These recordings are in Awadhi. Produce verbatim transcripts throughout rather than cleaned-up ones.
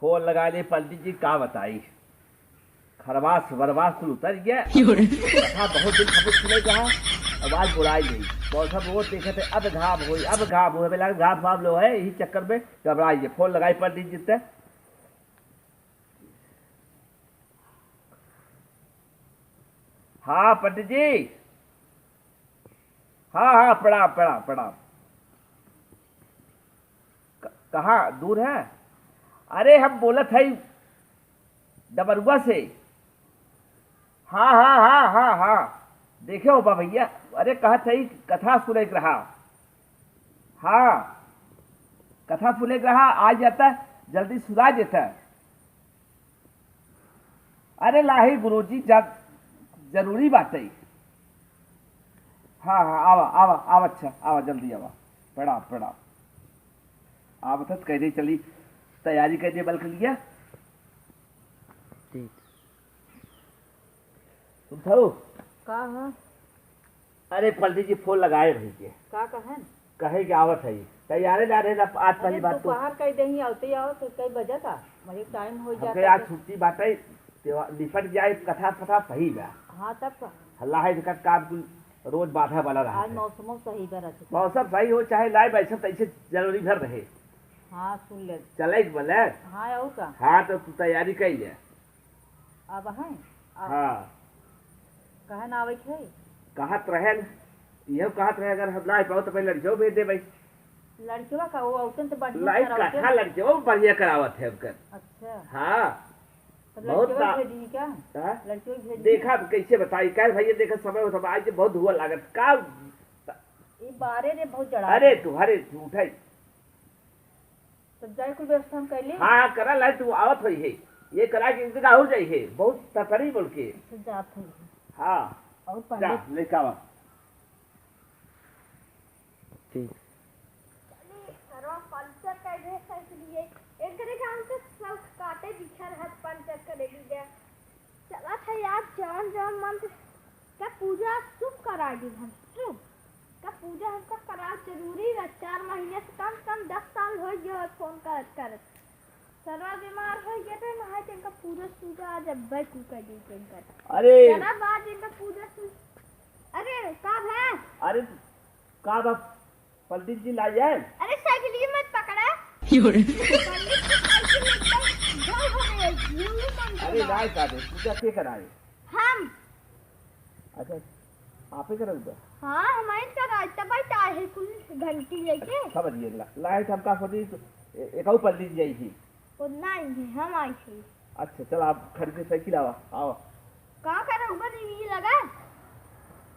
फोन लगाए ले पंडित जी, का बताई, खरवास वरवास कुल उतर गया। क्यों रे? कथा बहुत दिन खबर सुने रहा, आवाज बुलाई नहीं। मौसम वो देखत है, अब घाम होई, अब घाम होई, बेला घाम फाम लो है, यही चक्कर में घबराई है। फोन लगाई पंडित जी ते। हाँ पंडित जी, हाँ, हाँ, प्रणाम, प्रणाम, प्रणाम। क-, कहाँ दूर है? अरे हम बोलत है डबरुआ से। हाँ, हाँ, हाँ, हाँ, हाँ। देखे हो बा भैया, अरे कहत है कथा सुने के रहा। हाँ, कथा सुने के रहा, आ जाता, जल्दी सुना देता। अरे लाही गुरुजी, जा, जरूरी बात है। हाँ, हाँ, आवा, आवा, आवा, अच्छा, आवा, जल्दी आवा। प्रणाम, प्रणाम। आवत है तो कह दे, चली, तैयारी कर दे, बल के लिए। ठीक। सुनत हो? का है? अरे पंडित जी फोन लगाए रही के। का कहन? कहे के आवत है, तैयारे ना रहे ना, आज अरे पहली बात तो। दोपहर कह देही, आवते आओ तो कई बजे का, मुझे टाइम हो हमके जाता आज तो। छुट्टी बाटे, त्योहार निपट जाए, कथा फथा सही बा। हाँ, तब का? हल्ला है, एकर काम कुल रोज बाधा वाला रहा आज है। मौसमो सही बा, रचित। मौसम सही हो चाहे ना, वैसे तैसे जरूरी भर रहे। हाँ, सुन ले। चले के बोले? हाँ, और का? हाँ, तो तू तैयारी कर ले। अब हैं? अब हाँ। कहे ना आवे के है? कहत रहे न, इहो कहत रहे, अगर हम ना पाओ तो पहले लड़कियों भेज दे भाई। लड़कियों का वो औतन तो बढ़िया लाइक करावत कथा है। लड़कियों बढ़िया करावत है उनकर। अच्छा। हाँ। तो बहुत लड़कियों बा-, भेजी क्या? हाँ? लड़कियों भेजी। देखा अब कैसे बताई, कह भैया देखा समय हो, समय आज बहुत धुआं लागत का। ये बारे रे बहुत जड़ा अरे है। तू, अरे तू उठाई। तो जाए कुल व्यवस्था हम कैली। हाँ, करा लाई, तू आवत होई है। ये करा के इंतजार हो जाई है। बहुत ततरी बोल के। अच्छा, जात हई। हाँ। और जा, पंडित? लेके आवा। ठीक। अरे, सरवा पंचर कर दे, कर लिए। एक घरे काम से सब काटे बिछा रहा, पंचर करे दीजिए। चला था यार, जौन जौन मंत्र का पूजा चुप करा दी हम। हम्म। का पूजा हमका करा जरूरी बा। चार महीने से कम से कम दस साल हो गया है फोन करत करत। सरवा बीमार हो गया थे, महाराज इनका पूजा सूजा आज अब्बे कुल कर दी इनका। अरे। सरवा आज इनका पूजा सूजा। अरे, का भा? अरे, का भा? पंडित जी लाई आए? अरे साइकिल ही मत पकड़ा। क्यों रे? पंडित की साइकिल एकदम जंग हो गई है, यूं ही बंद हो अरे गया। लाए का दे, पूजा के कराए? हम। अच्छा, आपे करल बा? हाँ, हमारे कराए, तब आई ताहे कुल घंटी लेके। अच्छा, समझ गए, ला-, लाए तो हमका सोची, ए-, एक और पंडित जी आई थी। वो नहीं है, हम आई थी। अच्छा, चल आप खरीदे साइकिल आवा, आवा। का करे ऊपर नीवी लगा?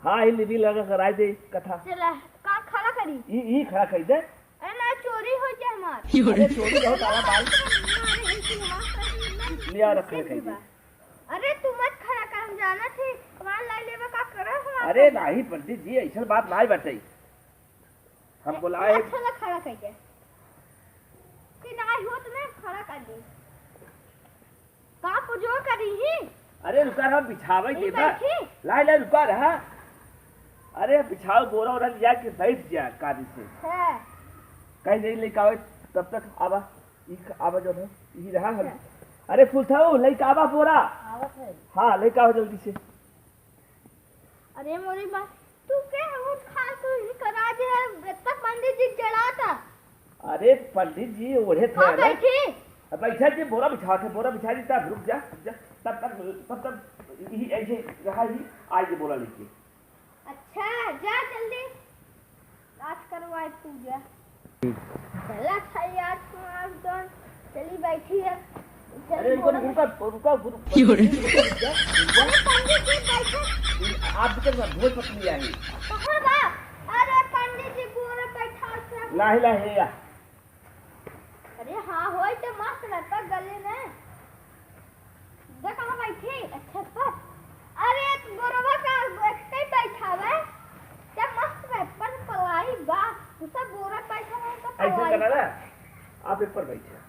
हाँ, ये नीवी लगा कराए दे कथा। चला, का खड़ा करी? ई, ई खड़ा कर दे। अरे ना, चोरी हो जाए हमार। अरे चोरी हो तारा बाल। अरे, ये तो हमार साइकिल ना। लिया रख ले कहीं। अरे तू मत खड़ा कर, हम जाना थे, हमार लाई लेवा का करे हमार अरे साइकिल? नहीं पंडित जी, ऐसा बात नहीं बताई। हम ए, बोलाए। अच्छा ला खड़ा कर दे। कि ना हो तो मैं खड़ा कर दे। का पूजो करी ही? अरे रुका रहा, बिछावे ई दे बा। बैठी? लाए, लाए, रुका रहा। अरे बिछाओ, बोरा ओरा लिया के बैठ जा काजी से। है। कहीं नहीं लेके आवे, तब तक आवा। ई क-, आवा जो है, ई रहा हम। है। अरे फुलथाऊ, लेके आवा बोरा। आवत है। हाँ, लेके आवा जल्दी से। अरे मोरी माँ, तू के उठ खा, तू ही करा दे, इतना पंडित जी जड़ाता। अरे पंडित जी ओढ़े थे हाँ, ना। बैठी। अब बैठा जी, बोरा बिछा थे, बोरा बिछा दी, तब रुक जा, रुक जा, तब तक, तब तक यही ऐसे रहा ही, आज ये बोरा लेके। अच्छा, जा जल्दी। आज करवाए पूजा। चला था यार, तुम्हारा तो चली बैठी है। चली अरे, रुको, बोलो। रुको, रुको, रुको, क्यों रे? रुको, रुको, रुको। अरे, पंडित जी, बैठे। आप भी तो भोज पत्नी आई। कहाँ बा? अरे, पंडित जी, बोरा बैठा था। लाहे, लाहे, या। अरे हाँ, होई तो मस्त रहता गले में। जा कहाँ बैठी? अच्छा पर। अरे एक गोरवा का एक पे बैठावे। क्या मस्त है, पर पलाई बा। तू सब गोरा बैठा है तो ऐसे पलाई करना बा। ना, आप एक पर बैठे।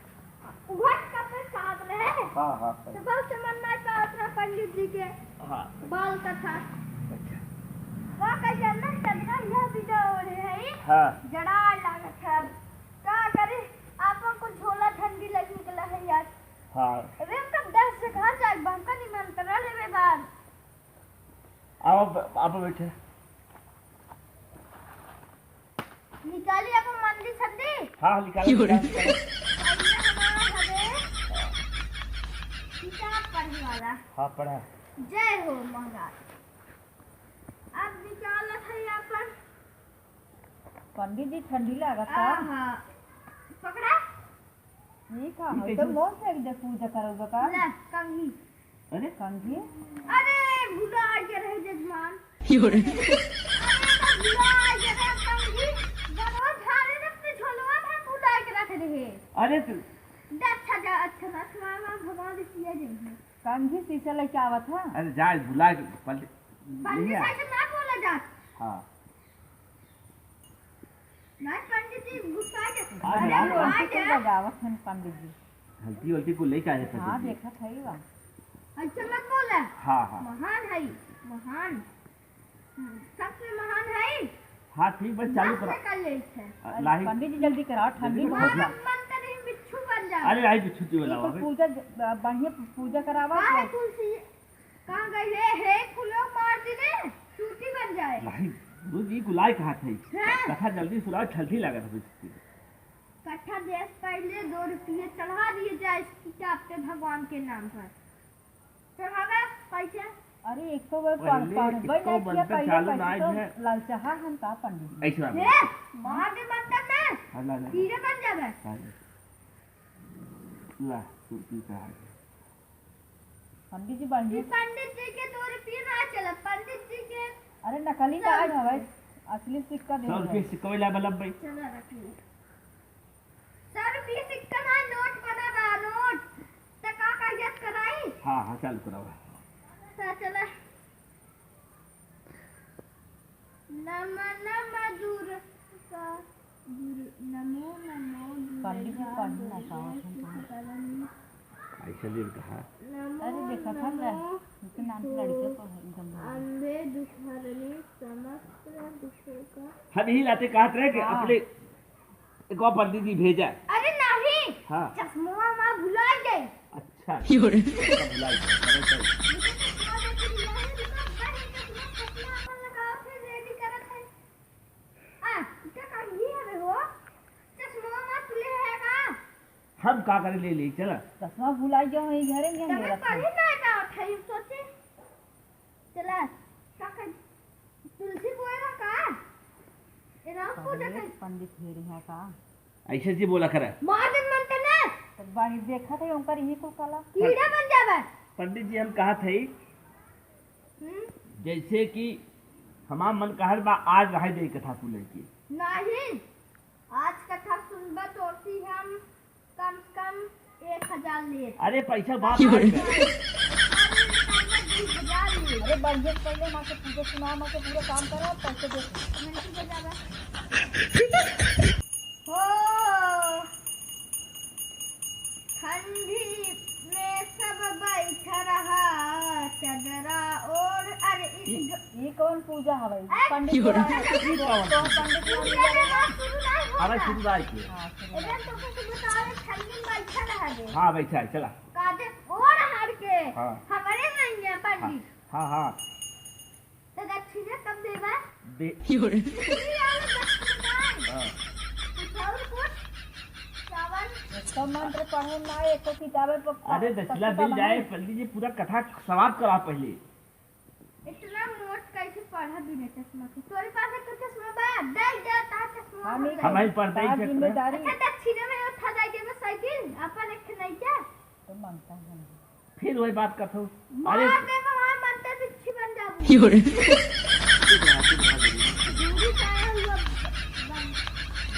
उघट का पे साथ रहे। हाँ, हाँ, सही। तो बहुत से मन नहीं पावत रहा पंडित जी के। हाँ। बाल कथा। अच्छा। का कह जाना, चंद्रा यह video हो रही है। हाँ। जड़ा लागत है। का करे, आपन को झोला झंडी लगी निकला है यार। हाँ। अबे हम तो दस जगह जाए, हमका निमंत्रण लेवे बाद। आओ, ब-, आप बैठे। निकाली अपन मंदी संदी। हाँ, हाँ, निकालो, क्यों रे? निकालो, निकालो। पहले हमारा हवे किताब पढ़े वाला। हाँ, पढ़ा। जय हो महाराज। अब निकालत है अपन। पंडित जी, ठंडी लागत बा। आहा। पकड़ा। ई का ई हो? कैसे? तो मोर से एक दे पूजा करल बा का? ले, कंघी। अरे? कंघी? अरे, भुला के रहे जजमान। अरे, तो भुला के रहे कंघी। गनवा झारे ने अपने झोलवा में भुला के रख रहे। अरे, तू दे, अच्छा जा, अच्छा ना, सुना, भगवान जी किया जइहे। कंघी शीशा लेके आवत है। अरे, जा, भुला के पल-, पंडित जी से ना बोला जात। हाँ। नहीं पंडित जी, गुस्सा के। हाँ, अरे, हाँ, हाँ। गुस्सा के। बजावत हन पंडित जी। हल्दी वल्दी को लेके आए पंडित हाँ, जी। देखत है बा। ऐसे मत बोले। हाँ, हाँ। महान है, महान। हम्म, सच में महान है। हाँ, ठीक बा, चालू करा। कर ले इसे। अ, लाही। पंडित जी, जल्दी कराओ, ठंडी जल्दी बहुत करा। बा। मंत्र ही बिच्छू बन जाओ। अरे, आई बिच्छू जी वाला ये कोई बाबा। पूजा ज-, ब-, बढ़िया पूजा करावा। काहे तुलसी कहाँ गई रे? हे फूलो मार दी ने, चूटी बन जाए। नहीं, गुरु जी, गुलाय कहा थे। हैं? कथा जल्दी सुनाओ, ठंडी लागत है। कथा देश पहले दो रुपये चढ़ा दिए जाए इस किताब पे भगवान के नाम पर। चढ़ावे पैसे। अरे, एको बार पढ़, पहले पढ़बे एको नहीं किया, मंत्र पहले चालू पैसे ना तो है। ललचाहा हम का पंडित जी? ऐसे बात हे, है। मार दे मंत्र में। हाँ, ला, ला, ला। कीड़े बन जावे। हाँ, ला। ला, चूटी कहा है। पंडित जी, पंडित। पंडित जी के दो रुपये ना चला, पंडित जी के अरे, नकली सौ ना रुपये। हवे, असली सिक्का दे सौ रुपये दे। सिक्का वाला बल्लभ भाई। चला रखिए। सौ रुपये सिक्का ना, नोट बना बा, नोट। त का कागजात कराई? हाँ, हाँ, चालू करावा। त चला। नम नम दुर्गा दुर-, नमो नमो पंडित जी दुर्गा पढ़ना दुर्गे चाहत हैं तो। सुतकरणी। ऐसा दिन कहा। नमो अरे देखा था ना, नमो लेकिन नाम तो लड़के को है एकदम। अम्बे दुखहरणी समस्त दुखों का। हम यही लाते कहत रहे कि हाँ। अपने एक और पंडित जी भेजा। अरे नहीं, हाँ। चश्मा हमार भुला गए। अच्छा। क्यों रे? चश्मा भुला गए, चलो, चलो। मुझे चश्मा दे के दिया है, रुको, बस ये चश्मा, चश्मा अपन लगाओ, फिर ready करत है। आ, इका काम ही हवे हो? चश्मा हमार तुले है का? हम का करे ले ले, चला। चश्मा भुला गए हो, ये घरे में तबे मेरा पढ़े ना जाओ, ठाई सोचे। चला, का कर, तुलसी बोए रहा का? ए राम पूजा कर। पंडित हेरी है का? ऐसे जी बोला करे। मार दे मन तने। तो बाड़ी देखा थे उनकर यही कुल कला। कीड़ा बन जावे। पंडित जी हम कहा थे, हम्म? जैसे कि हमार मन कहत बा आज रहे दे कथा तू लड़की। नहीं, आज कथा सुनबा तो फिर हम कम से कम एक हजार ले। अरे पैसा बात क्यों? है। अरे बढ़िया से पहले माँ के पूजा सुना, माँ के पूरा काम करा, पैसे दे। घंटी बजावा। हो, ठंडी में सब बैठा रहा, चदरा ओढ़, अरे, इस ई, ग- ई कौन पूजा हवे? ए, पंडित क्यों? जी, अच्छा, अच्छा, अच्छा। कौन पंडित जी? पूजा में बात शुरू ना हो अरे, ना। शुरू ना की। हाँ, शुरू ना। एकदम तो कुछ बता रहे, ठंडी में बैठा रहा दे। हाँ, बैठा है, चला। कादे ओढ़ हर के, हाँ। हमारे नहीं है पंडित। हाँ, हाँ, हाँ। तो दक्षिणा कब देबा? दे। क्यों रे? पूरी आलू दक्षिणा। हाँ। कुछ और कुछ? चावल? एको मंत्र पढ़े ना, एको किताबे पर अरे, दक्षिणा दक्षिणा मिल जाए, नहीं। पंडित जी पूरा कथा समाप्त करा पहले। इतना मोट कैसे पढ़ा बिना चश्मा के? तोरे पास एक चश्मा बा? दे दे, तार चश्मा हम बा। एक हम ही पढ़ते ही तार चश्मा। जिम्मेदारी। अच्छा, दक्षिणा में उठा जाए के साइकिल, अपन एक नहीं क्या? तो मांगता है। फिर वही बात कथो। मार अरे दे, वहाँ मंत्र बिच्छी बन जाबू। क्यों रे? चुप रहा, चुप रहा, गुरु जी। दूरी का है हुआ बन-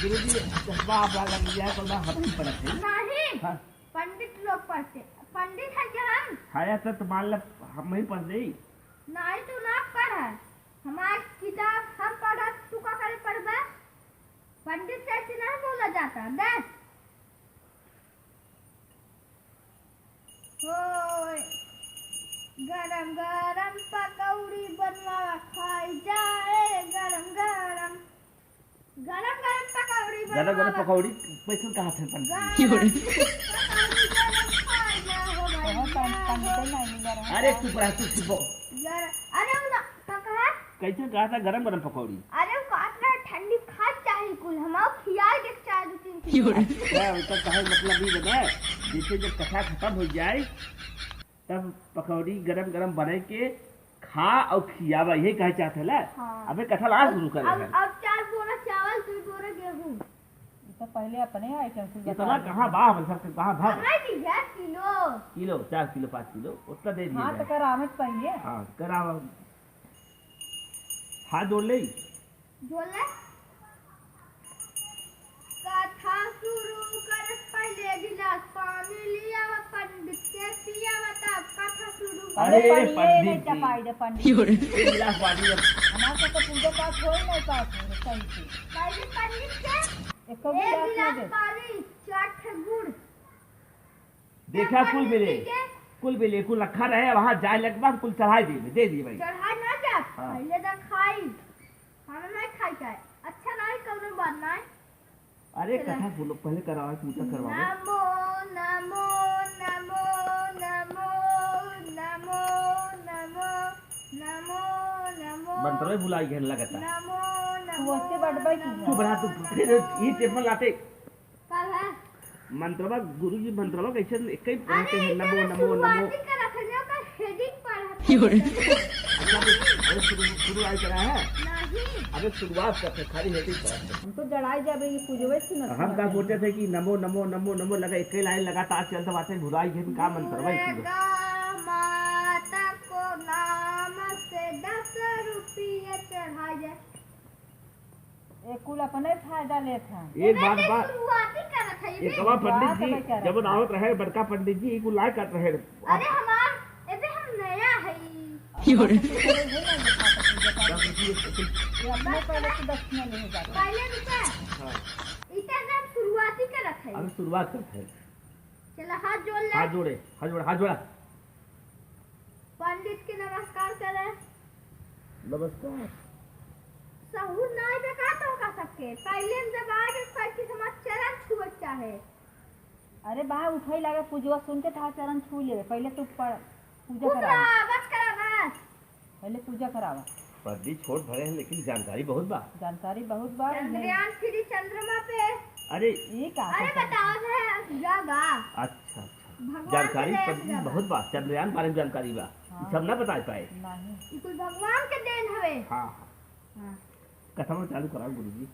गुरु जी, चश्मा आप लगा लीजिए, तो ना हाथ में पड़त है। नहीं, हाँ। पंडित लोग पढ़ते। पंडित है क्या हम? हाँ यार, तो मान लो, हम ही पढ़ दे। नहीं, तू ना पढ़। हमार किताब हम पढ़त, तू का करे पढ़बा? पंडित से ऐसे नहीं बोला जाता, दे। होय, गरम गरम पकौड़ी बनवा खाई जाए, गरम गरम, गरम गरम पकौड़ी गरम गरम बनवा। पकौड़ी कैसन कहा थे पंडित जी? गरम पकौड़ी गरम खाई अरे चुप रह, तू चुप हो। यार, अरे उ ना, का कहा? कैसे कहा था गरम गरम पकौड़ी? अरे उ कहत रहा ठंडी खाए चाही कुल, हम खियाए के चाहे दो तीन किलो। अच्छा, उनका कहे मतलब ई बता, जैसे जब कथा खत्म हो जाए, तब पकौड़ी गरम गरम बने के खा और खियावा, यही कहे चाहत है ला? हाँ। अबे कथा लास्ट शुरू करे अब, हैं। अब चार बोरा चावल, दो बोरा गेहूं। ये तो पहले अपने आइटम कुल इतना बता दे। कहाँ बा, हम सबके कहाँ भर? हमें भी है किलो। किलो, चार किलो, पाँच किलो, उतना दे दिया हाँ, जाए। तो करावे तो पहले। हाँ, करावा। हाथ जोड़ ले। जोड़ ले। कथा शुरू करत पहिले गिलास पानी लियावा, पंडित के पियावा, तब कथा शुरू। अरे अरे, पानी ये पंडित नहीं जी। चपाई दे, पंडित। एक गिलास पानी अब। हमार सब तो पूजा पाठ होई नहीं पाठ हो, सही से। पहिले पंडित के एको एक गिलास ना गिलास दे। पानी, चार ठे गुड़। देखा, कुल मिले, कुल मिले, कुल रखा रहे, वहाँ जाए लग बाद कुल चढ़ाई दे, दे दिए भाई। चढ़ाई ना जा, हाँ। पहले तो खाई, खाना नहीं खाई जाए। अच्छा नहीं, कौनो बात नहीं। अरे चला। कथा सुनो, पहले करावा, पूजा करवाओ। नमो, नमो, नमो, नमो, नमो, नमो, नमो, नमो। मंत्र भुलाई गहन लगता। नमो, नमो, तू ओसे बड़बड़ की नमो, है। तू बड़ा, तू फिर नमो। ये टेबल लाते। का है? मंत्रवा, गुरु जी मंत्रवा कैसे एक ही अरे, पढ़ते हैं, इधर नमो, नमो, नमो। शुरुआती करत है, जो ओकर heading पढ़त है। अच्छा, अबे, अबे शुरू, शुरू आई करा है? नहीं। अबे शुरुआत करते, खाली heading पढ़ते। हम तो जड़ाई जाबे, ये पूजवे से न हम का सुनाते। सोचे थे कि नमो, नमो, नमो, नमो लगा, एक ही लाइन लगातार चलत बाटे, भुलाई गए, का मंत्रवा है पूरा? दुर्गा माता को नाम से दस रुपये चढ़ाई जाए। ए कुल अपने फायदा लेत हैं। एक एमे बात तो बा, शुरुआती करत है, ये एक भी बात पंडित शुरुआत जी, में करत जब है। आवत रहे बड़का पंडित जी, ई कुल लाय करत रहे। अरे हमार, एमे हम नया है। ये अपने पहले तो दक्षिणा ले जाते। पहले रुपया। हाँ। इतना हम शुरुआती करत है। अरे शुरुआत करत है। चला, हाथ जोड़ ले। हाथ जोड़े, हाथ जोड़ा, हाथ जोड़ा। पंडित के नमस्कार करे। नमस्कार। सहूर नाई बे का तो का सबके? पहले हम जब आए के पैंतीस हमार चरण छुए चाहे। अरे बा, उठे लागे, पूजवा सुन के तहार चरण छू लेवे। पहले तू प-, पूजा चुप करावा। रहा, बस करा, बस। पहले पूजा करावा। पंडित छोट भले हैं, लेकिन जानकारी बहुत बा। जानकारी बहुत बा, इन्हें चंद्रयान फ्री चंद्रमा पे। अरे। ये का अरे करता है? बताओ है, पूजा बा। अच्छा, अच्छा। भगवान जानकारी के दया पंडित जी बा। बहुत बा, चंद्रयान बारे में जानकारी बा। हाँ। ई सब ना बता पाए। नहीं। ई कुल भगवान के देन हवे। हाँ, हाँ। हाँ। कथा में चालू कराओ गुरुजी।